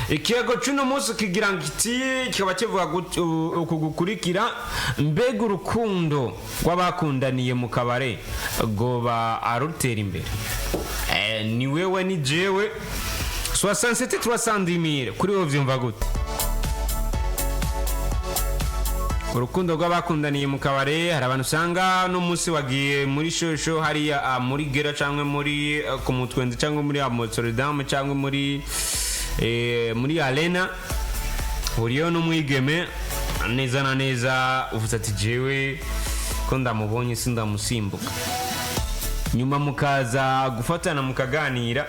Ikiyago cy'uno munsi kigira ngo iti, kikaba kivuga uku gukurikira: mbega urukundo rw'abakundaniye mu kabare goba arutera imbere? Ni wewe, ni jewe, 67 300. Kuri wowe vyumva gute urukundo rw'abakundaniye mu kabare? Hari abantu usanga no munsi wagiye muri shosho hariya, muri gera cyangwa muri ku mutwenzi cyangwa muri Amsterdam cyangwa muri arena, huriyeho n'umwigeme neza na neza, uvuze ati: "Jewe ko ndamubonye sindamusimbuka." Nyuma mukaza gufatana, mukaganira,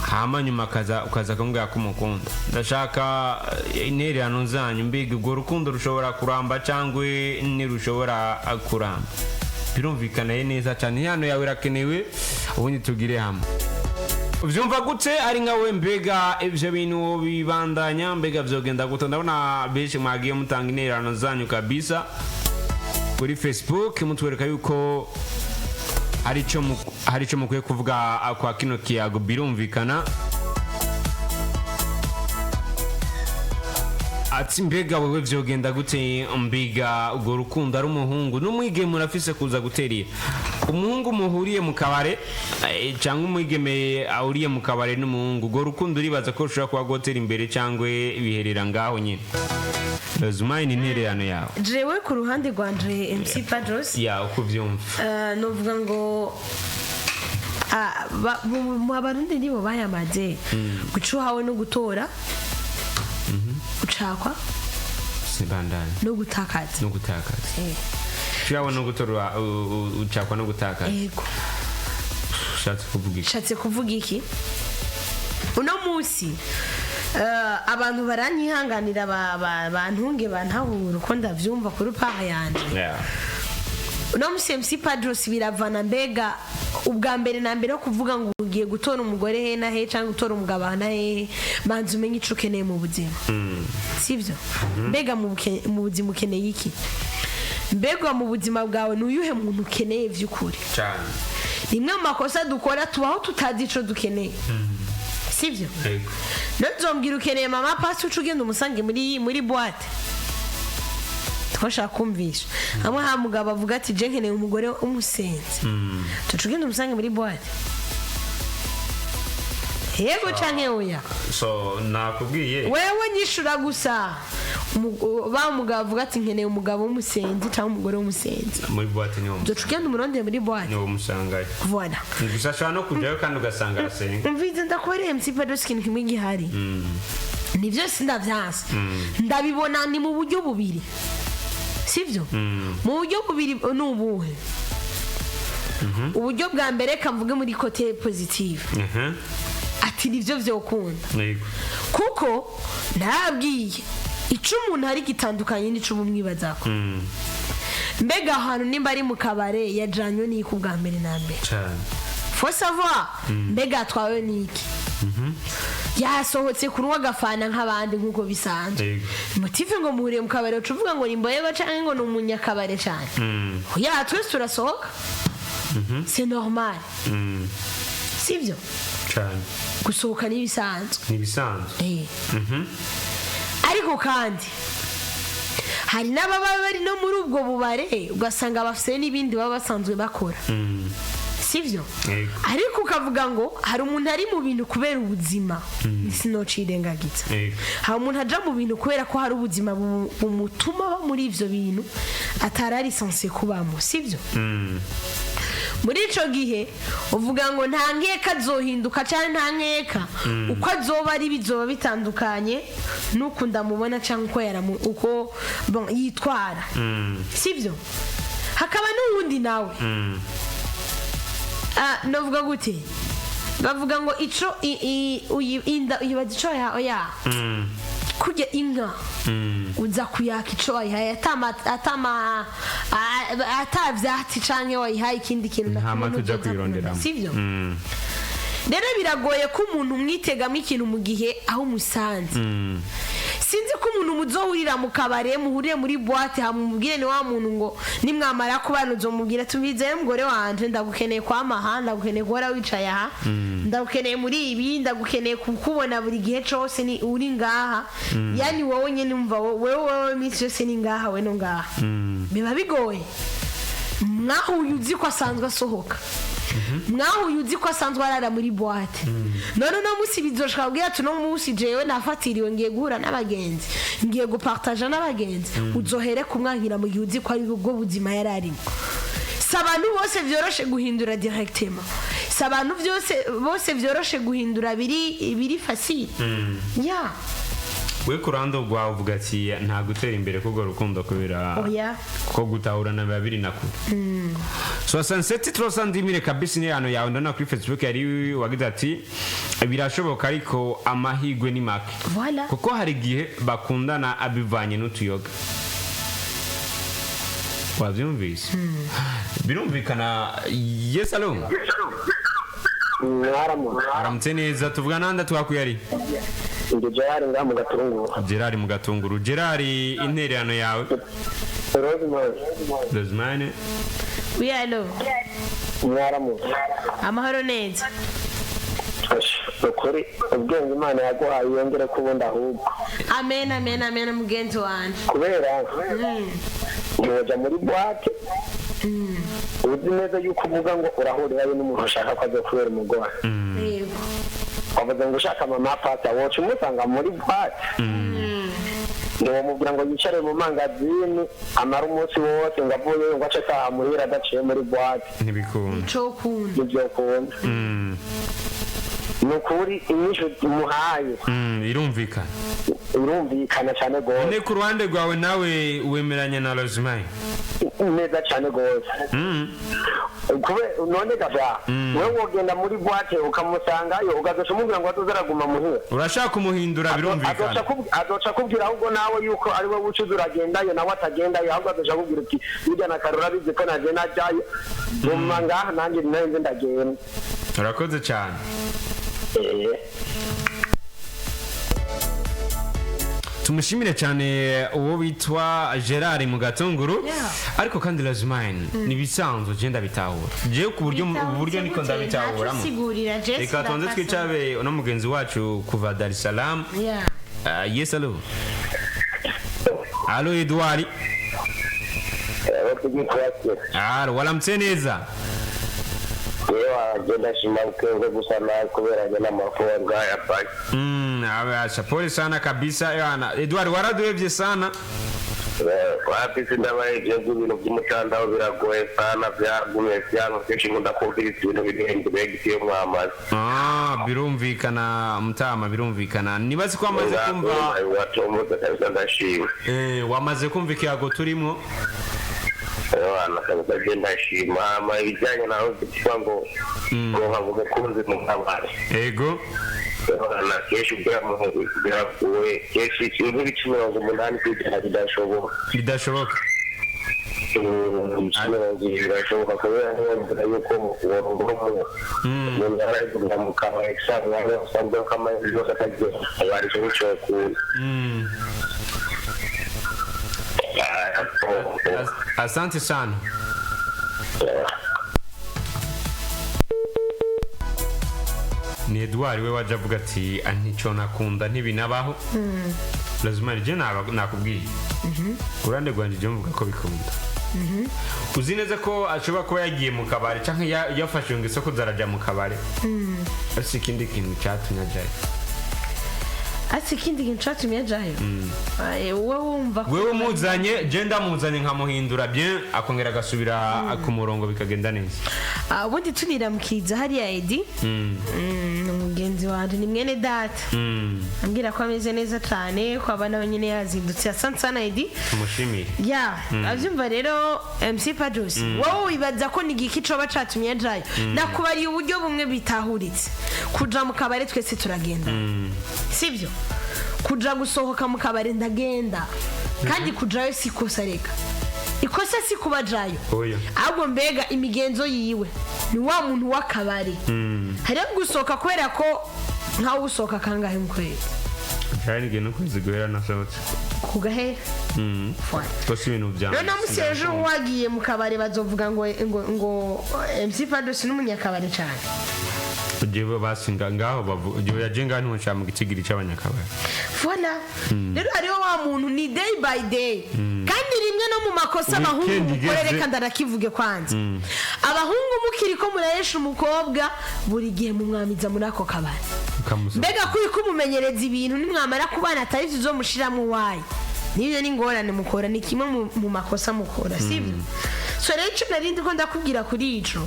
hama nyuma akaza ukaza kumubwira ko umukunda. Ndashaka intererano zanyu. Mbega urwo rukundo rushobora kuramba cyangwa ntirushobora kuramba? Birumvikana neza cyane, intano yawe irakenewe. Ubundi tugire hamwe, ubyumva gute ari nkawe? Mbega ibyo bintu bibandanya? Mbega byogenda gute? Ndabona benshi mwagiye mutanga intererano zanyu kabisa kuri Facebook, mutwereka yuko hari icyo mukwiye kuvuga kwa kino kiyago. Birumvikana ati: "Mbega wewe vyogenda gute? Mbega urwo rukundo ari umuhungu n'umwigeme urafise kuza gutera umuhungu muhuriye mu kabare, cyangwa umwigeme ahuriye mu kabare n'umuhungu, urwo rukundo uribaza ko rushobora kuba rwotera imbere cyangwa biherera ngaho nyine?" Rozumayini, intererano yawe. Jewe ku ruhande rwanje, MC Padros, ya uko uvyumva. Novuga ngo mu Abarundi nibo bayamaze guca uhawe no gutora, gucakwa sibandanye no gutakaza. No gutakaza. Ushobora no gutora, ucakwa no gutakaza. Yego. Ushatse kuvuga iki? Nshatse kuvuga iki? Uno munsi abantu baranyihanganira, bantunge, bantabura uko ndavyumva kuri paha yanje. Uno munsi, MC Padros, biravana. Mbega ubwa mbere na mbere yo kuvuga ngo ugiye gutora umugore he na he cyangwa gutora umugabo aha na hehe, banza umenye ico ukeneye mu buzima, sibyo? Mbega mu buzima ukeneye iki? Mbega mu buzima bwawe ni uyuhe muntu ukeneye vy'ukuri? Cyane. Rimwe mu makosa dukora, tubaho tutazi ico dukeneye, sibyo? Yego. Ntuzombwira ukeneye mama pasi, uca ugenda umusange muri boîte. Twashaka kumvisha hamwe ha mugabo avuga ati: "Je nkeneye umugore umusenzi," tuca ugenda umusange muri boîte? Yego canke oya? So nakubwiye. Wewe nyishura gusa. Ba mugabo avuga ati: "Nkeneye umugabo w'umusenzi cyangwa umugore w'umusenzi," muri boîte niwo uzoca ugenda umurondere muri boîte? Niwo musangayo. Voilà. Gusa ashobora no kujyayo kandi ugasanga arasenga. Umvize, ndakubereye, MC Pedro, ikintu kimwe gihari ni byose ndavyanse, ndabibona ni mu buryo bubiri, sivyo? Mu buryo bubiri ni ubuhe? Uburyo bwa mbere, kamvuge muri côté positive, ati nivyo vyokunda, kuko nabwiye ico umuntu ari gitandukanye n'ico ubumwibazako. Mbega ahantu nimba ari mu kabare, yajanywe n'iki ubwa mbere na mbere? Cyane. Faut savoir mbega atwawe n'iki. Yasohotse kunywa agafana nk'abandi nk'uko bisanzwe. Motif ngo muhuriye mu kabare, uca uvuga ngo ni imboyego canke ngo ni umunyakabare cane? Ya, twese turasohoka, c'est normal, sivyo? Cyane. Gusohoka n'ibisanzwe. Ni ibisanzwe. Ariko kandi hari n'ababa bari no muri ubwo bubare, ugasanga bafite n'ibindi baba basanzwe bakora, sivyo? Yego. Ariko ukavuga ngo hari umuntu ari mu bintu kubera ubuzima, sinocirengagiza. Hari umuntu aja mu bintu kubera ko hari ubuzima bumutuma aba muri ivyo bintu atari ari censé kubamo, sivyo? Muri ico gihe uvuga ngo nta nkeka azohinduka cyangwa nta nkeka uko azoba ari bizoba bitandukanye n'uko ndamubona cyangwa uko yaramu, uko bon, yitwara, sivyo? Hakaba n'uwundi nawe. Novuga gute? Bavuga ngo ico inda uyibaza ico ya oya. Kurya inka uza kuyaka ico wayihaye, atama ata vyatsi canke wayihaye ikindi kintu na Nta kimwe, mata uja ntuzoza kuyironderamo. Sivyo? Rero biragoye ko umuntu umwitegamwo ikintu mu gihe aho umusanze. Sinzi ko umuntu muzohurira mu kabare, muhurire muri boîte, hamubwire ni wa muntu ngo nimwamara kubana uzomubwira tubize mugore wanje, ndagukeneye kwamaha, ndagukeneye guhora wicaye aha, ndagukeneye muri ibi, ndagukeneye kukubona buri gihe cose ni uri ngaha, yani wowe nyene umva wewe wewe iminsi yose ni ngaha, we no ngaha. Biba bigoye. Mwahuye uzi ko asanzwe asohoka, mwahuye uzi ko asanzwe arara muri boîte, none uno munsi bizoshika kubwira ati uno munsi jewe nafatiriwe, ngiye guhura n'abagenzi, ngiye gupartaja n'abagenzi. Uzohere kumwankira mu gihe uzi ko ari bwo buzima yari arimo. Si abantu bose vyoroshe guhindura directement, si abantu byose bose vyoroshe guhindura, biri facile ya. We ku ruhande rwawe uvuga ati nta gutera imbere k'urwo rukundo kubera Oya. ko gutahurana biba biri na kure. 67 310 kabisa ni hano yawe. Ndabona kuri Facebook yari wagize ati birashoboka ariko amahirwe ni make. Voilà. Kuko hari igihe bakundana abivanye n'utuyoga. Wabyumvise, birumvikana. Yes, allo? Mwaramutse. Aramutse neza. Tuvuga nanda, twakuye ari? Ndi Gerard ngaha mu Gatunguru. Gerard mu Gatunguru. Gerard, intererano yawe. Rosemary. Rosemane. Oui, allo? Mwaramutse. Amahoro neza. Ukuri ubwenge Imana yaguhaye yongere kubunda ahubwo. Amen, amen, amen, mugenzi wanje. Kubera ntiwajya muri boîte uzi neza yuko uvuga ngo urahurirayo n'umuntu ushaka ko aza kubera umugore. Yego. Wavuze ngo ushaka mama pata woca umusanga muri boîte, ntiwamubwira ngo yicare mu mangazini amara umunsi wose ngo avuyeyo ngo ace ataha muhira adaciye muri boîte. Ntibikunda. Cokunda. Nibyo ukunda. Ni ukuri inyishu umuhaye Irumvikana. Irumvikana cyane rwose. Ne ku ruhande rwawe nawe wemeranya na Rosemary? Neza cyane rwose. None gavya, wewe wogenda muri boîte ukamusangayo ugazoca umubwira ngo azoze araguma muhira? Urashaka kumuhindura. Azoca Birumvikana. Azoca akubwira ahubwo nawe yuko ari we wucuza uragendayo, nawe atagendayo, ahubwo azoca akubwira uti burya na karora abizi ko naje najyayo, guma ngaha nanjye nanjye ndagenda. Urakoze cyane. Tumushimire cyane uwo witwa Gerard mu Gatunguru. Ariko kandi Rosemary, ni ibisanzwe je ndabitahura jewe ku buryo uburyo niko ndabitahuramo. Sigurira Jesse. Reka tubanze twicabe uno mugenzi wacu kuva Dar es Salaam. Yeah. Yes, allo, allo, Edouard. Allo, waramutse neza. Yewe, agenda shima ubwenge gusa nawe kubera njye n'amafaranga ya banki. Abasha pole sana kabisa yana Edouard, waraduhevye sana. Wapisi ndabaye ibintu by'umutandao biragoye sana, byagumye byanga kenshi nkunda kumviriza ibintu birenze begitiye mwamaze. Ah, birumvikana mutama, birumvikana. Nibazi ko wamaze kumva. Watomboza kabisa, ndashima. Wamaze kumva ikiyago turimwo. Abana kabisa je ndashima. Hama ibijyanye nawe kuvuga ngo ngo ngo umukunzi mu kabari. Ego. Abana kenshi biragoye, kenshi nk'ibice 80% bidashoboka. Bidashoboka. Ibice 70 birashoboka kubera niba yuko uwo umuntu aragenda mu kabari usanga usanzwe ko amahirwe yose atagiye mu kabari cyo kuza. Asante sana. Ni Edouard we waje avuga ati "Ah, ntico nakunda ntibinabaho." Lazima je nakubwiye ku ruhande rwanjye je mvuga ko bikunda. Uzi neza ko ashobora kuba yagiye mu kabari canke yafashe ngo isoko zaraja mu kabari, ariko ikindi kintu cyatumye ajayo. Ati ikindi kintu catumye ajayo. Aye, wowe wumva ko Wewe umuzanye, je ndamuzanye nkamuhindura bien, akongera agasubira ku murongo bikagenda neza. Ah, ubundi tuniramukiza hariya Edi. Ni umugenzi wanje, ni mwene data. Ambwira ko ameze neza cyane, ko abana we nyine yazindutse. Asante sana Edi. Tumushimire. Ya, avyumva rero MC Pajos, wowe wibaza ko ni igiki coba catumye ajayo? Nakubariye uburyo bumwe bitahuritse. Kuja mu kabare twese turagenda, sibyo? Kuja gusohoka mu kabare ndagenda, kandi kujayo si ikosa. Reka, ikosa si kubajayo. Oya. Ahubwo mbega imigenzo yiwe ni wa muntu w'akabari, hariho gusohoka kubera ko nkawe usohoka kangahe mu kwezi? Hari n'igihe n'ukwezi guhera nasohotse. Kugahera. Voilà. Rwose ibintu bya None musi ejo wagiye mu kabare, bazovuga ngo MC Pados n'umunyakabare cyane. Jewe basinga ngaho bavu jewe yaje ngaho ntimushaka mu gitigiri c'abanyakabari. Voilà. Rero hariho wa muntu ni day by day, kandi rimwe no mu makosa abahungu Weekend mukore, igeze. reka ndanakivuge kwanza, abahungu mukiri ko murahesha umukobwa, buri gihe mumwamiza muri ako kabari. Ukamusaba. Mbega kuri kumumenyereza ibintu, nimwamara kubana atari byo uzomushiramo wayi, niyo ni ingorane mukora, ni kimwe mu makosa mukora, sibyo? So rero icyo nari ndiko ndakubwira kuri ico,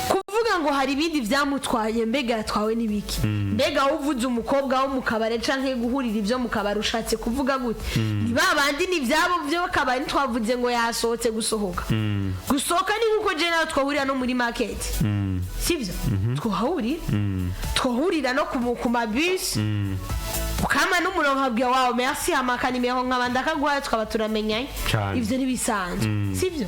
kuvuga ngo hari ibindi byamutwaye, mbega yatwawe n'ibiki? Mbega wowe uvuze umukobwa wo mu kabare canke guhurira ibyo mu kabare, ushatse kuvuga gute? Ni ba bandi, ni ibyabo byo kabare, ntitwavuze ngo yasohotse. Gusohoka, gusohoka ni nkuko je nawe twahurira no muri market, sibyo? Twahurira no ku mabisi, ukama n'umurongo nkabwira wawe merci, hamaka nimero nkaba ndakaguhaye, tukaba turamenyanye. Cane. Ivyo ntibisanzwe, sibyo?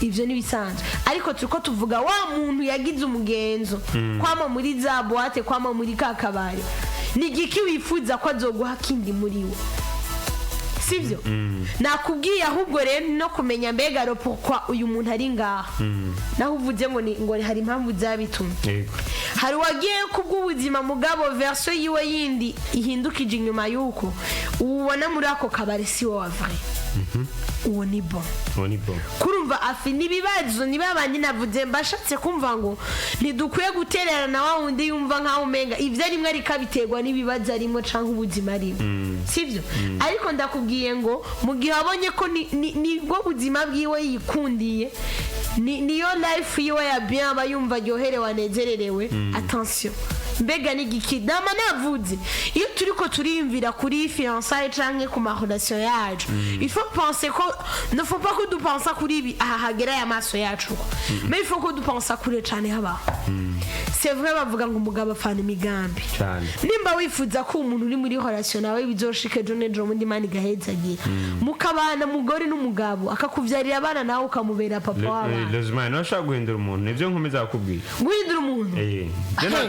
Ivyo ntibisanzwe, ariko turiko tuvuga wa muntu yagize umugenzo kwama muri za boîte, kwama muri ka kabari. Ni igiki wifuza ko azoguha kindi muri we, sibyo? Nakubwiye ahubwo rero no kumenya mbega ro pourquoi uyu muntu ari ngaha, naho uvuze ngo ngo hari impamvu zabitumye. Hari uwagiye kubw'ubuzima, mugabo version yiwe yindi ihindukije inyuma y'uko ubona muri ako kabari si wo wa vrai, uwo ni bon. Uwo ni bon. Kurumva afi n'ibibazo ni babandi navuze, mbashatse kumva ngo ntidukwiye gutererana na wa wundi yumva nkaho umenga ibyo arimwe ariko abiterwa n'ibibazo arimo cyangwa ubuzima arimo, sibyo? Ariko ndakubwiye ngo mu gihe abonye ko nibwo buzima bwiwe yikundiye, niyo life yiwe ya bien, aba yumva aryoherewe, anezererewe. Attention, mbega n'igiki nama navuze, iyo turiko turiyumvira kuri fiançailles canke ku ma relation yacu, il faut penser ko ne faut pas ko dupensa kuri ibi aha hagera aya maso yacu, mais il faut ko dupensa kure cane. Habaho, c'est vrai, bavuga ngo umugabo afana imigambi. Cane. Nimba wifuza ko umuntu uri muri relation nawe bizoshika ejo n'ejo bundi Imana igahezagira, mukabana mugore n'umugabo, akakuvyarira abana, nawe ukamubera papa w'abana. Lezimana ntashaka guhindura umuntu, nibyo nkomeza kukubwira. Guhindura umuntu?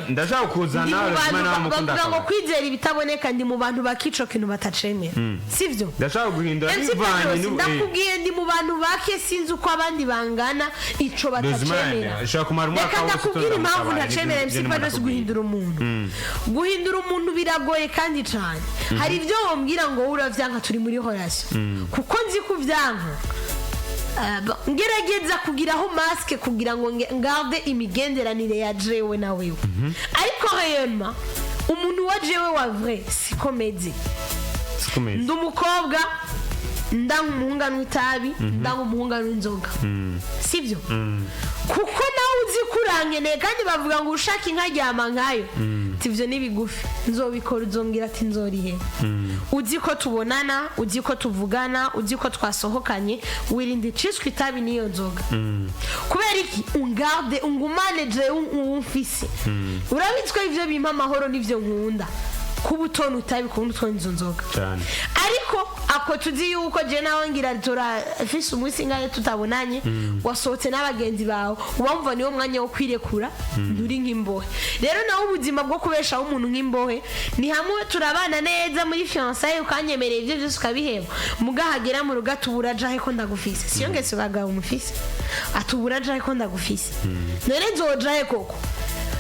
Ndashaka kuzana Ndi mu bantu Lezimana wamukunda bavuga ngo akabari. kwizera ibitaboneka, ndi mu bantu bakico kintu batacemera, sivyo? Ndashaka guhindura MC bivanye Pedros, ndakubwiye, ndi mu bantu bake, sinzi uko abandi bangana, ico batacemera. Lezimana ushobora kumara umwaka Reka wose ndakubwira utonda mu impamvu kabari, ntacemera, nibyo MC ndimo Pedros. ndakubwira. Guhindura umuntu, guhindura umuntu biragoye kandi cane. Hari ibyo wombwira ngo wowe uravyanka turi muri relation, kuko nzi ko uvyanka, ngerageza kugiraho masque kugira ngo ngarde imigenderanire ya jewe na wewe, ariko réellement umuntu wa jewe wa vrai siko meze. Sikomeze. Ndi umukobwa, ndanywa umuhungu anywa itabi, ndanywa umuhungu anywa inzoga, sibyo? Kuko nawe uzi ko urankeneye, kandi bavuga ngo ushaka inka aryama nkayo. Ati ibyo ni bigufi, nzobikora, uzongera ati nzorihe. Uzi ko tubonana, uzi ko tuvugana, uzi ko twasohokanye, wirinde iciswe itabi n'iyo nzoga. Kubera iki? Ungarde, ungumane jewe uwumfise. Urabizi ko ivyo bimpa amahoro n'ivyo nkunda, kuba utona itabi, kuba utona izo nzoga. Cyane. Ariko ako tuzi yuko je nawe ngira turafise umunsi ngahe tutabonanye, wasohotse n'abagenzi bawe, ubamva niwo mwanya wo kwirekura, nturi nk'imbohe. Rero nawe ubuzima bwo kubeshaho umuntu nk'imbohe ni hamwe turabana neza muri fiançailles, ukanyemerera ibyo byose ukabiheba, mugahagera mu rugo atubura jahe ko ndagufise, siyo ngeso bagabo mufise, atubura jahe ko ndagufise, none nzojahe koko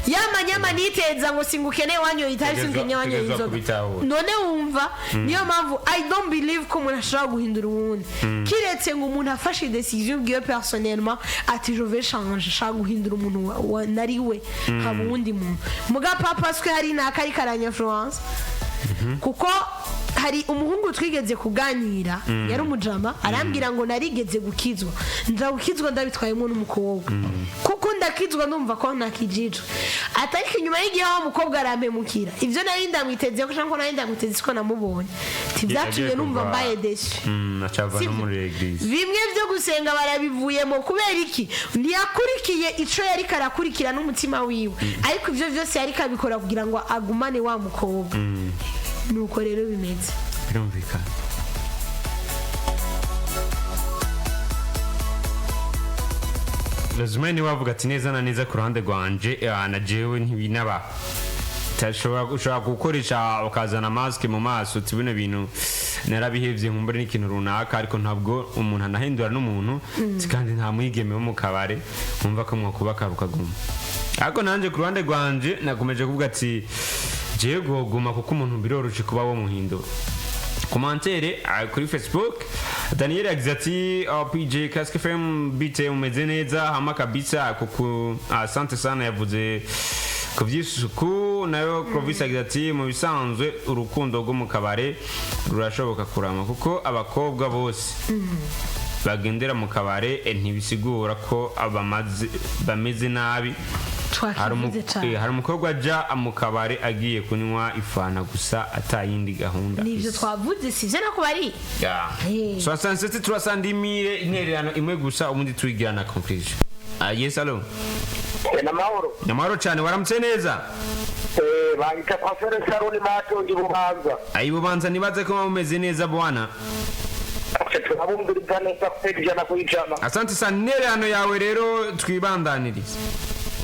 yamanyama niteza ngo singukeneye wanyoye itabi, singukeneye wanyoye Tegezwa inzoga. Kubitahura. None wumva niyo mpamvu I don't believe ko umuntu ashobora guhindura uwundi, kiretse ngo umuntu afashe decision ubwiwe personnellement ati je vais changer, nshaka guhindura umuntu nari we nkaba uwundi muntu, muga papa swe hari naka ariko aranyinfluence. Kuko hari umuhungu twigeze kuganira, yari umujama, arambwira ngo narigeze gukizwa, nza gukizwa ndabitwayemo n'umukobwa, kuko ndakizwa ndumva ko nakijijwe, atariko inyuma y'igihe wa mukobwa arampemukira, ivyo nari ndamwiteze ko cyangwa nari ndamwiteze ko namubonye, ati byatumye Yagiye numva mbaye déçu. Acava no Sivyo? muri église. Bimwe byo gusenga barabivuyemo. Kubera iki? Ntiyakurikiye ico yariko arakurikira n'umutima wiwe, ariko ivyo vyose yariko abikora kugira ngo agumane wa mukobwa. Nuko rero bimeze. Birumvikana. Lazima niwe avuga ati neza na neza ku ruhande rwanje, na jewe ntibinaba. Ushobora gukoresha ukazana masike mu maso uti bino bintu narabihevye nkumbure n'ikintu runaka, ariko ntabwo umuntu anahindura n'umuntu. Ati kandi nta mwigeme wo mu kabare nkumva ko mwakubaka rukaguma. Ariko nanjye ku ruhande rwanje nakomeje kuvuga ati jewe goguma, kuko umuntu biroroshe kuba wo muhindura. Commentaire kuri Facebook, Daniel yagize ati: "Oh, PJ Classic FM BT, umeze neza hama kabisa kuku, asante sana." Yavuze ku by'isuku. Nayo Clovis yagize ati: "Mu bisanzwe urukundo rwo mu kabare rurashoboka kurama, kuko abakobwa bose bagendera mu kabare ntibisigura ko bameze nabi." Twakivuze cane. Hari umukobwa aja mu kabare agiye kunywa ifana gusa, atayindi gahunda Nivyo afise. twavuze, sivyo nako bari. Ya. Eh. 67 300, intererano imwe gusa, ubundi tuyigira na conclusion. Ah, yes, allo. Namahoro. Namahoro cyane, waramutse neza. Banyita Pasere Saroni Matongi Bubanza. Ayi, Bubanza, nibaze ko mumeze neza bwana. Turabumviriza neza kweli 100%. Asante sana, intererano yawe rero twibandanirize.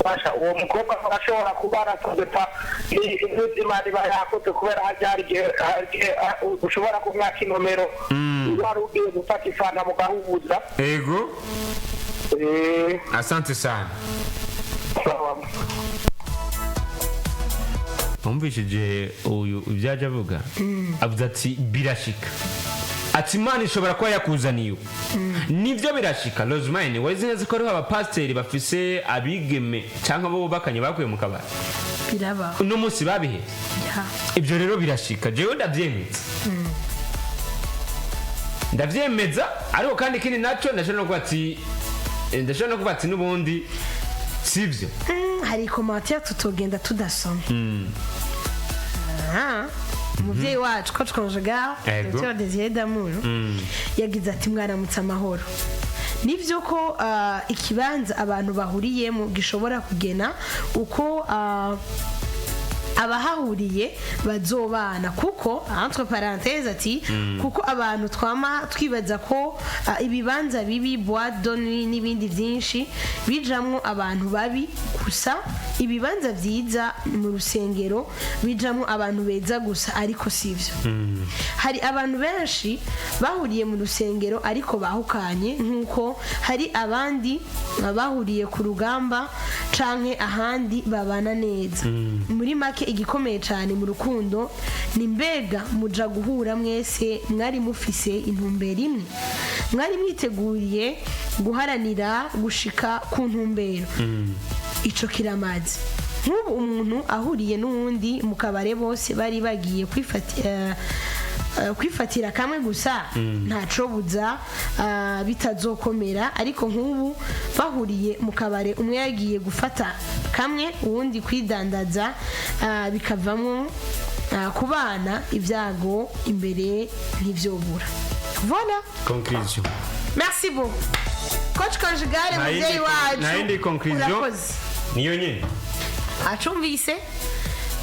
Basha, uwo mukobwa arashobora kuba arasaze pa n'ibyo Imana iba yakoze, kubera harya hari igihe ushobora kumwaka inomero wari ugiye gufata ifanta mugahuza. Ego. Asante sana. Sawa. Wumvishije uyu ibyo avuga, avuze ati birashika, ati Imana ishobora kuba yakuzaniye ubu. Nibyo, birashika. Rosemine, wazi neza ko hariho abapasiteri bafise abigeme cyangwa abo bubakanye bakuye mu kabari? Birabaho. Uno munsi babiheze. Ya. Ibyo rero birashika, jewe ndabyemeza, ndabyemeza. Ariko kandi ikindi nacyo ndashobora no kuvuga ati n'ubundi sibyo. Hari commentaire tutogenda tudasoma. Ah, umuvyeyi wacu coach conjugal Ego. Dr Desire Damour yagize ati: "Mwaramutse amahoro. Nivyo ko ikibanza abantu bahuriyemo gishobora kugena uko abahahuriye bazobana, kuko entre parenthèses ati kuko abantu twama twibaza ko ibibanza bibi, boîte de nuit n'ibindi byinshi, bijamwo abantu babi gusa, ibibanza vyiza mu rusengero bijamwo abantu beza gusa, ariko sivyo. Hari abantu benshi bahuriye mu rusengero ariko bahukanye, nk'uko hari abandi bahuriye ku rugamba canke ahandi babana neza. Muri make, igikomeye cyane mu rukundo ni mbega muja guhura mwese mwari mufise intumbero imwe, mwari mwiteguriye guharanira gushika ku ntumbero. Ico kiramaze. Nk'ubu umuntu ahuriye n'uwundi mu kabare, bose bari bagiye kwifatira kamwe gusa, ntaco buza bitazokomera. Ariko nk'ubu bahuriye mu kabare, umwe yagiye gufata kamwe, uwundi kwidandaza, bikavamwo kubana ibyago imbere ntivyobura." Voilà. Conclusion. Merci beaucoup, coach conjugal, muvyeyi wacu. Nta yindi conclusion. Urakoze. Niyo nyine. Acumvise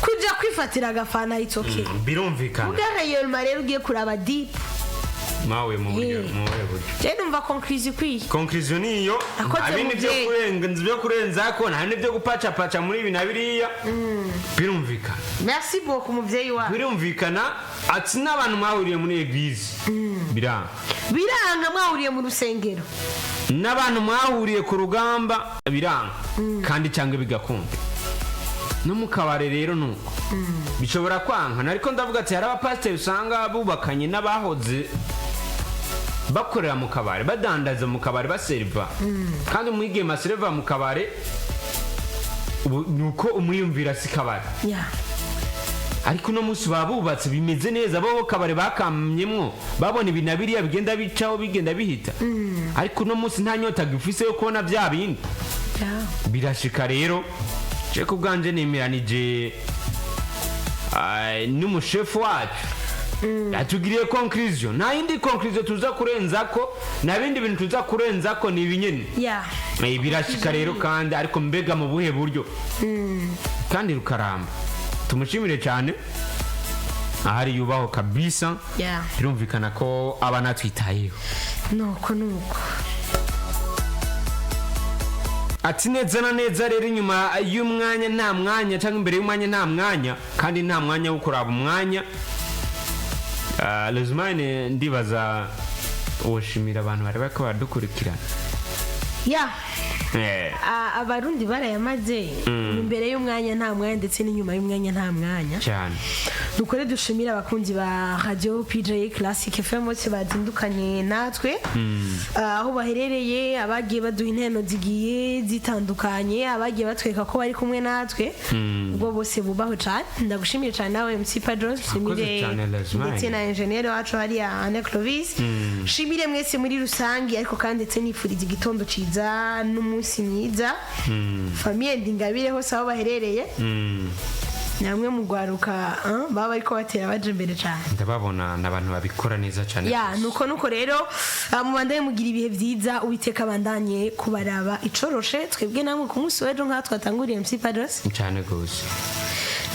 kuja kwifatira agafana, it's okay. Birumvikana. Ubwa rero ugiye kuraba deep. Mawe mu buryo Eh. mu buhe buryo? Je numva conclusion ikwiye. Conclusion niyo. Akoze Nta bindi byo muvyeyi. kurenga byo kurenzako, nta bindi byo gupacapaca muri ibi na biriya, birumvikana. Merci beaucoup, muvyeyi wacu. Birumvikana ati n'abantu mwahuriye muri église biranga. Biranga mwahuriye mu rusengero. N'abantu mwahuriye ku rugamba biranga kandi, cyangwa bigakunda. No mu kabare rero nuko bishobora kwankana. Ariko ndavuga ati hari abapasiteri usanga bubakanye n'abahoze bakorera mu kabare, badandaza mu kabare, baseriva. Kandi umwigeme aseriva mu kabare ubu ni uko umwiyumvira si kabare. Ariko uno munsi baba bubatse, bimeze neza, bo kabare bakamyemwo, babona ibi na biriya bigenda bicaho, bigenda bihita, ariko uno munsi nta nyota gifise yo kubona bya bindi. Birashika rero. Je ku bwanje nemeranije n'umushefu wacu yatugiriye conclusion. Nta yindi conclusion tuza kurenzako, nta bindi bintu tuza kurenzako, ni ibinyene. Birashika rero kandi, ariko mbega mu buhe buryo kandi rukaramba? Tumushimire cyane ahari, yubaho kabisa. Birumvikana ko aba natwitayeho. Nuko nuko. Ati neza na neza rero, inyuma y'umwanya nta mwanya, cyangwa imbere y'umwanya nta mwanya, kandi nta mwanya wo kuraba umwanya. Rosemine, ndibaza woshimira abantu bari bariko baradukurikirana. Ya. Abarundi barayamaze: imbere y'umwanya nta mwanya, ndetse n'inyuma y'umwanya nta mwanya. Cyane. Dukore dushimire abakunzi ba Radio PJ Classic FM bose bazindukanye natwe aho baherereye, abagiye baduha inteno zigiye zitandukanye, abagiye batwereka ko bari kumwe natwe, ubwo bose bubaho cyane. Ndagushimiye cyane nawe MC Padros, nshimire cyane, Lazmine. ndetse na engineer wacu hariya Anne Clovis, shimire mwese muri rusange. Ariko kandi ndetse nifuriza igitondo ciza n'umunsi mwiza famille Ndingabire hose aho baherereye, namwe mu rwaruka baba bariko batera baje imbere cyane. Ndababona ni abantu babikora neza cyane. Ya, nuko rero mubandanye mugira ibihe byiza, Uwiteka abandanye kubaraba icoroshe. Twebwe namwe ku munsi w'ejo nk'aho twatanguriye, MC Padros. Cyane rwose.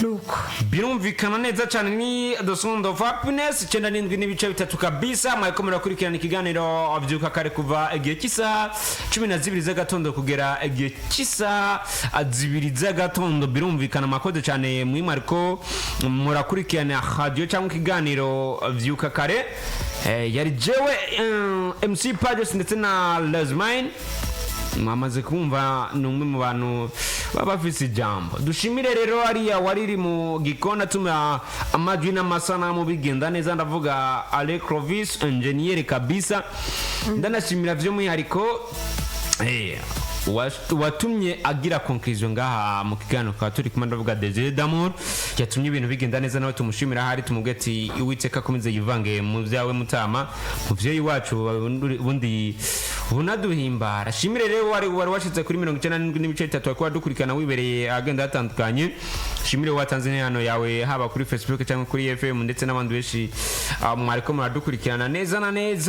Nuko. Birumvikana neza cyane, ni The Sound of Happiness, 97.3 kabisa. Mwariko murakurikirana ikiganiro Byuka Kare kuva igihe cy'isaha 12 z'agatondo kugera igihe cy'isaha 2 z'agatondo. Birumvikana, mwakoze cyane mwe mwariko murakurikirana radio cyangwa ikiganiro Vyuka Kare. Yari jewe MC Padres ndetse na Lesmine. Mwamaze kumva ni umwe mu bantu baba bafise ijambo. Dushimire rero ariya wariri mu gikoni atuma amajwi n'amasanamu bigenda neza, ndavuga Ale Clovis engineer kabisa. Ndanashimira by'umwihariko watumye agira conclusion ngaha mu kiganiro kwa turi kumwe, ndavuga Desire Damour, yatumye ibintu bigenda neza. Nawe tumushimira ahari, tumubwire ati Uwiteka akomeze yivange mu byawe mutama, muvyeyi wacu ubundi unaduhimbara. Shimire rero wari washitse kuri 97.3, wariko wadukurikirana wibereye agenda hatandukanye. Shimire watanze interano yawe haba kuri Facebook cyangwa kuri FM, ndetse n'abandi benshi mwariko muradukurikirana neza na neza.